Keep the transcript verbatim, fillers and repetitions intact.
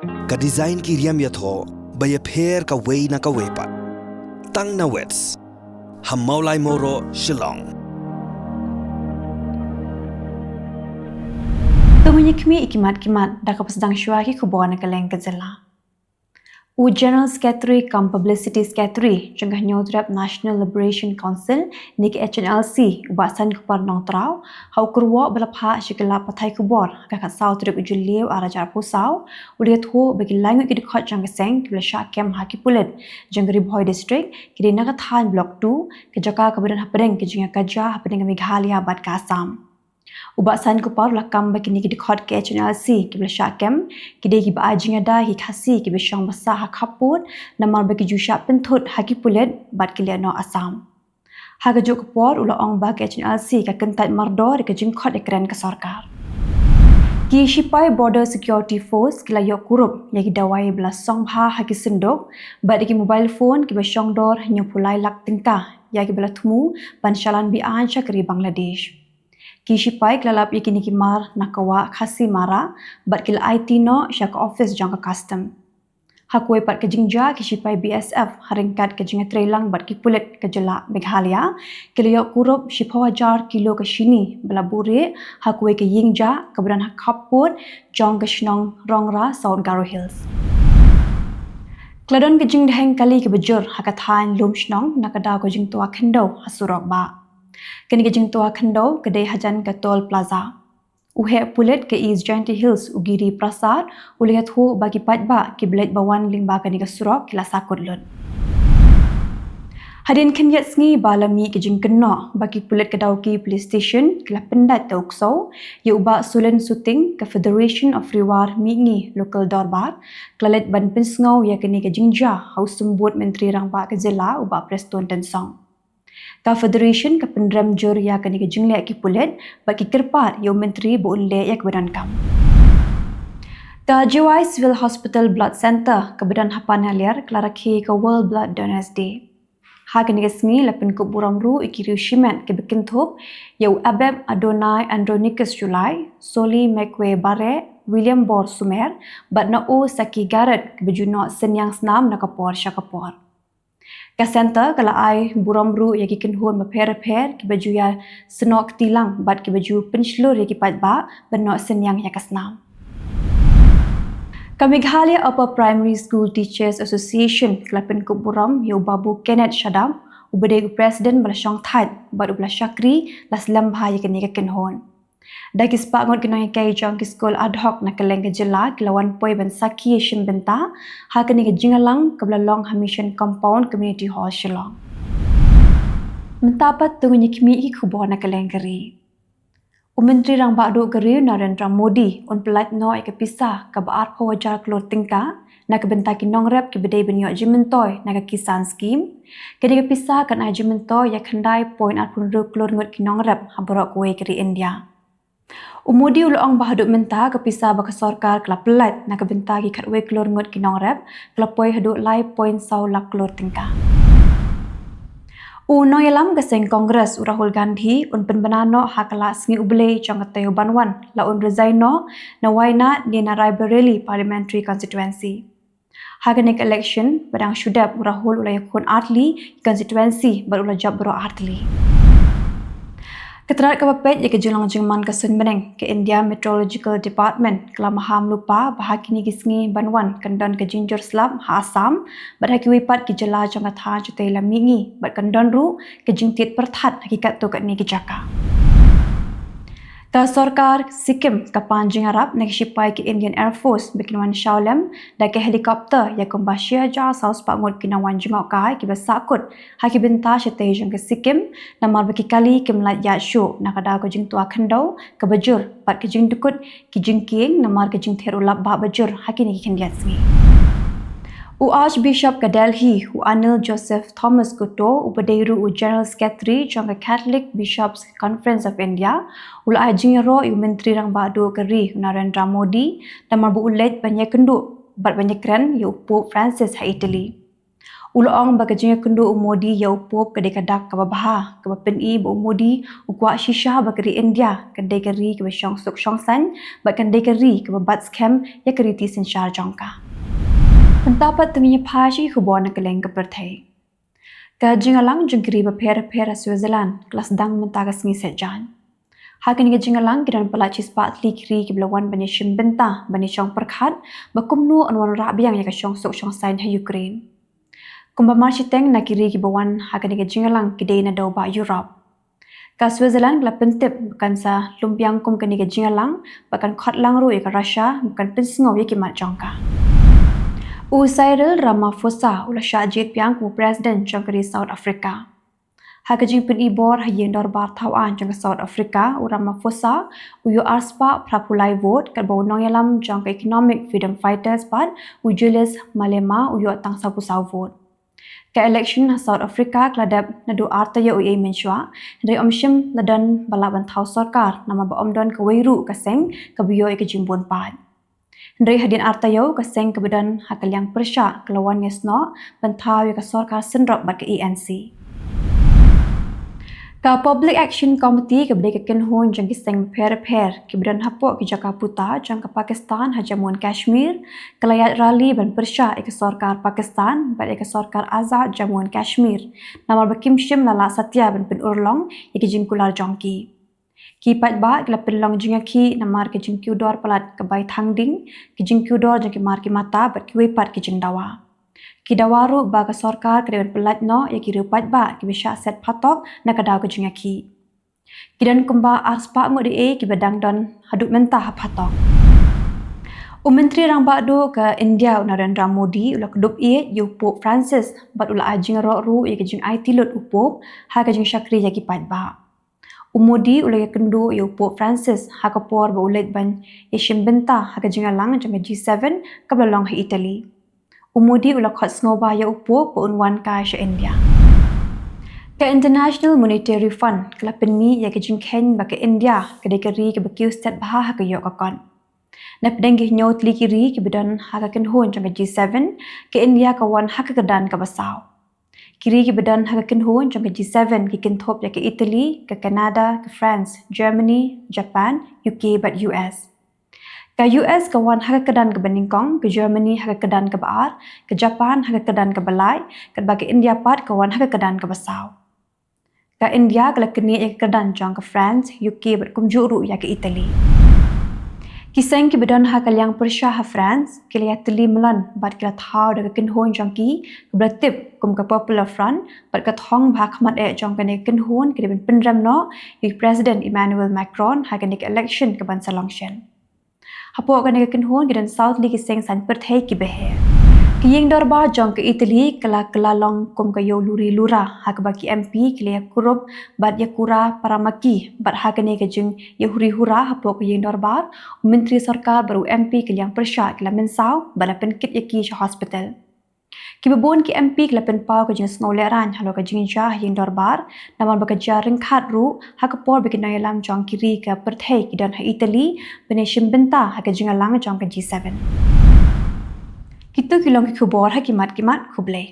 Ka design ki riam ïathoh ba ïapher kawei na kawei pat. Tang na Wits ha Mawlai Mawroh, Shillong. To ngin ïa khmih ïa ki mat ki mat da kaba sdang shuwa ki khubor na kylleng ka jylla. U General Secretary cum Publicity Secretary jong ka Hynñiewtrep National Liberation Council ne ka H N L C, u Bah Sainkupar Nongtraw, ha u kyrwoh ba la phah sha ki lad pathai khubor ha ka khatsaw tarik u Jylliew arhajar arphew saw, u la ïathuh ba ki laingut ki dkhot jong ka seng kiba la shah kem ha ki pulit jong ka Ri Bhoi District ki dei na ka thaiñ Block two, ka jaka kaba don hapdeng ka jingïakajia hapdeng ka Meghalaya bad ka Assam. U Bah Sainkupar u la kam ba kine ki dkhot ka H N L C kiba la shah kem ki dei kiba ai jingïada ïa ki Khasi kiba shong ba sah ha khappud, namar ba ki ju shah pynthut ha ki pulit bad ki leit noh Assam. Ha kajuh ka por u la ong ba ka H N L C ka kyntait mardor ïa ka jingkhot ïakren ka sorkar. Ki shipai Border Security Force ki la ïoh kurup ïa ki dawai ba la song bha ha ki synduk bad ïa ki mobile phone kiba shong dor hynñiewphew lai lak tyngka ïa kiba la thmu ban shalan be-aiñ sha ka ri Bangladesh. Ki shipai ki la lap ïa kine ki mar na ka wah Khasi Mara bad ki la aiti noh sha ka office jong ka Custom. Ha kawei pat ka jingjia, ki shipai B S F ha ryngkat ka jingïatreilang bad ki pulit ka jylla Meghalaya ki la ïoh kurup shiphew hajar kilo ka shini ba la buhrieh ha kawei ka ïing jah kaba don ha khappud jong ka shnong Rongra, South Garo Hills. Ka la don ka jingdheng kali kaba jur ha ka thaiñ Lumshnong na ka daw ka jingtwa khyndew ha surok bah. Kane ka jingtwa khyndew ka dei hajan ka Toll Plaza. U heh pulit ka East Jaintia Hills, u Giri Prasad, u la ïathuh ba ki paidbah kiba leit ba wan lyngba kane ka surok ki la sahkut lut. Hadien khyndiat sngi ba la mih ka jingkynnoh ba ki pulit ka Dawki Police Station ki la pyndait da u ksew ïa u Bah Sulen Suting, ka Federation of Ri War Mihngi Local Dorbar ka la leit ban pynsngew ïa kane ka jingjia ha u symbud Myntri Rangbah ka jylla, u Bah Prestone Tynsong. Ka Federation ka pynrem jur ïa kane ka jingleh ki pulit bad ki kyrpad ïa u Myntri ba un leh ïa kaba donkam. Ka Jowai Civil Hospital Blood Centre kaba don ha Panaliar ka la rakhe ka World Blood Donors Day. Ha kane ka sngi la pynkup burom ruh ïa ki riew shimet kiba kynthup ïa u Abeb Adonai Andronicus July, Soli Mekwe Bare, William Bor Sumer bad Na'o Saki Garrett kiba ju noh synñiang snam na ka por sha ka por. Ka Centre ka la ai burom ruh ïa ki kynhun bapher bapher kiba ju ïa snoh kti lang bad kiba ju pynshlur ïa ki paidbah ban noh synñiang ïa ka snam. Ka Meghalaya Upper Primary School Teachers Association ka la pynkup burom ïa u Babu Kenneth Shadap, uba dei u President ba la shong thait bad uba la shakri la slem bha ïa kane ka kynhun. Da ki spah ngut ki nonghikai jong ki skul ad hoc na kylleng ka jylla ki la wan poi ban sakhi shim bynta ha kane ka jingïalang kaba la long ha Mission Compound Community Hall, Shillong. Mynta pat to ngin ïa khmih ïa ki khubor na kylleng ka ri. U Myntri Rangbah Duh ka ri u Narendra Modi un pyllait noh ïa ka pisa kaba arphew hajar klur tyngka na ka bynta ki nongrep kiba dei ban ïoh jingmyntoi na ka Kisan Scheme. Kane ka pisa kan ai jingmyntoi ïa khyndai point arphew hynriew klur ngut ki nongrep ha baroh kawei ka ri India. U Modi u la ong ba haduh mynta ka pisa ba ka sorkar ka la pyllait na ka bynta ki khatwei klur ngut ki nongrep ka la poi haduh lai point saw lak klur tyngka. U nongïalam ka seng Congress u Rahul Gandhi un pynbna noh ha ka lad sngi U Blei jong ka taïew ban wan, la un resign noh na Wayanad ne na Raebareli Parliamentary Constituency. Ha kane ka election ba dang shu dep, u Rahul u la ïakhun artylli ki constituency bad u la jop baroh artylli. Ka tnat kaba peit ïa ka jinglong jingman ka suiñ bneng ka India Meteorological Department ka la maham lypa ba ha kine ki sngi ban wan kan don ka jingjur slap ha Assam bad ha kiwei pat ki jylla jong ka thaiñ shatei lam mihngi bad kan don ruh ka jingtied pyrthat ha ki katto katne ki jaka. Ka sorkar Sikkim ka pan jingïarap na ki shipai ki Indian Air Force ba kin wan shaw lem da ki helicopter ïa kumba shi hajar saw spah ngut ki nongwan jngohkai kiba sahkut ha ki bynta shatei jong ka Sikkim namar ba ki kali kim lait ïaid shuh na ka daw ka jingtwa khyndew kaba jur bad ka jingdkut ki jingkieng namar ka jingther u lap bah ba jur ha kine ki khyndiat sngi. U Archbishop ka Delhi, u Anil Joseph Thomas Koto, uba dei ruh u General Secretary jong ka Catholic Bishops Conference of India, u la ai jingïaroh ïa u Myntri Rangbah Duh ka ri u Narendra Modi namar ba u leit ban ïakynduh bad ban ïakren ïa u Pope Francis ha Italy. U la ong ba ka jingïakynduh u Modi ïa u Pope ka dei ka dak kaba bha, kaba pyni ba u Modi u kwah shisha ba ka ri India kan dei ka ri kaba shong suk shong saiñ, bad kan dei ka ri kaba bat skhem ïa ka riti synshar jong ka. Mynta pat to ngin ïa phai sha ki khubor na kylleng ka pyrthei. Ka jingïalang jong ki ri bapher bapher ha Switzerland ka la sdang mynta ka sngi Saitjaiñ. Ha kane ka jingïalang ki don palat shispah tylli ki ri kiba la wan ban ïashim bynta, ban ïashong pyrkhat ba kumno yn wanrah biang ïa ka shong suk shong saiñ ha Ukraine. Kumba mar shiteng na ki ri kiba wan ha kane ka jingïalang ki dei na dewbah Europe. Ka Switzerland ka la pyntip ba kan sa lum biang kum kane ka jingïalang, ba kan khot lang ruh ïa ka Russia ba kan pynsngew ïa ki mat jong ka. U Cyril Ramaphosa u la shah jied biang kum u president jong ka ri South Africa. Ha ka jingpyni bor ha ïing dorbar thaw aiñ jong ka South Africa, u Ramaphosa u ïoh arspah phraphew lai vote, katba u nongïalam jong ka Economic Freedom Fighters pat, u Julius Malema, u ïoh tang sawphew saw vote. Ka election ha South Africa ka la dep naduh ar taïew ei ei mynshuwa, hynrei ym shym la don ba lah ban thaw sorkar namar ba ym don kawei ruh ka seng kaba ïoh ïa ka jingbun paid. Hynrei hadien ar taïew ka seng kaba don ha ka liang pyrshah ka la wan ïasnoh ban thaw ïa ka sorkar synrop bad ka A N C. Ka Public Action Committee kaba dei ka kynhun jong ki seng bapher bapher kiba don hapoh ki jaka puta jong ka Pakistan ha Jammu and Kashmir ka la ïaid rally ban pyrshah ïa ka sorkar Pakistan bad ïa ka sorkar Azad Jammu and Kashmir namar ba kim shym la lah satia ban pynurlong ïa ki jingkular jong ki. Ki paidbah ki la pynlong jingïakhih namar ka jingkiew dor palat ka bai thang ding, ki jingkiew dor jong ki mar ki mata bad kiwei pat ki jingdawa. Ki dawa ruh ba ka sorkar ka dei ban pyllait noh ïa ki riew paidbah kiba shah set phatok na ka daw ka jingïakhih. Ki don kumba arspah ngut ei ei kiba dang don haduh mynta ha phatok. U Myntri Rangbah Duh ka India u Narendra Modi u la kdup ïeit ïa u Pope Francis bad u la ai jingïaroh ruh ïa ka jingaiti lut u Pope ha ka jingshakri ïa ki paidbah. U Modi u la ïakynduh ïa u Pope Francis ha ka por ba u leit ban ïashim bynta ha ka jingïalang jong ka G seven kaba la long ha Italy. U Modi u la khot sngewbha ïa u Pope ba un wan kai sha India. Ka International Monetary Fund ka la pynmih ïa ka jingkheiñ ba ka India ka dei ka ri kaba kiew stet bha ha ka ïoh ka kot. Napdeng ki hynñiew tylli ki ri kiba don ha ka kynhun jong ka G seven, ka India ka wan ha ka kyrdan kaba saw. Ki ri kiba don ha ka kynhun jong ka G seven ki kynthup ïa ka Italy, ka Canada, ka France, Germany, Japan, U K bad U S. Ka U S ka wan ha ka kyrdan kaba nyngkong, ka Germany ha ka kyrdan kaba ar, ka Japan ha ka kyrdan kaba lai, katba ka India pat ka wan ha ka kyrdan kaba saw. Ka India ka la knieh ïa ka kyrdan jong ka France, U K bad kumjuh ruh ïa ka Italy. Ki seng kiba don ha ka liang pyrshah ha France ki la ïatylli mlien bad ki la thaw da ka kynhun jong ki kaba la tip kum ka Popular Front bad ka thong ba ha khmat eh jong kane ka kynhun ka dei ban pynrem noh ïa u President Emmanuel Macron ha kane ka election kaban sa long shen. Hapoh kane ka kynhun ki don saw tylli ki seng saiñ pyrthei kiba heh. Ka ïing dorbar jong ka Italy ka la kylla long kum ka ïew luri lura ha kaba ki M P ki la ïakurup bad ïakura para ma ki bad ha kane ka jingïahuri hura hapoh ka ïing dorbar, u myntri sorkar bad u M P ka liang pyrshah ki la mynsaw bad la pynkit ïa ki sha hospital. Kiba bun ki M P ki la pynpaw ka jingsngew lehraiñ halor ka jingjia ha ïing dorbar namar ba ka jia ryngkat ruh ha ka por ba ki nongïalam jong ki ri ka pyrthei ki don ha Italy ban ïashim bynta ha ka jingïalang jong ka G seven. Kito ki long ki khubor ha ki mat ki mat, khublei.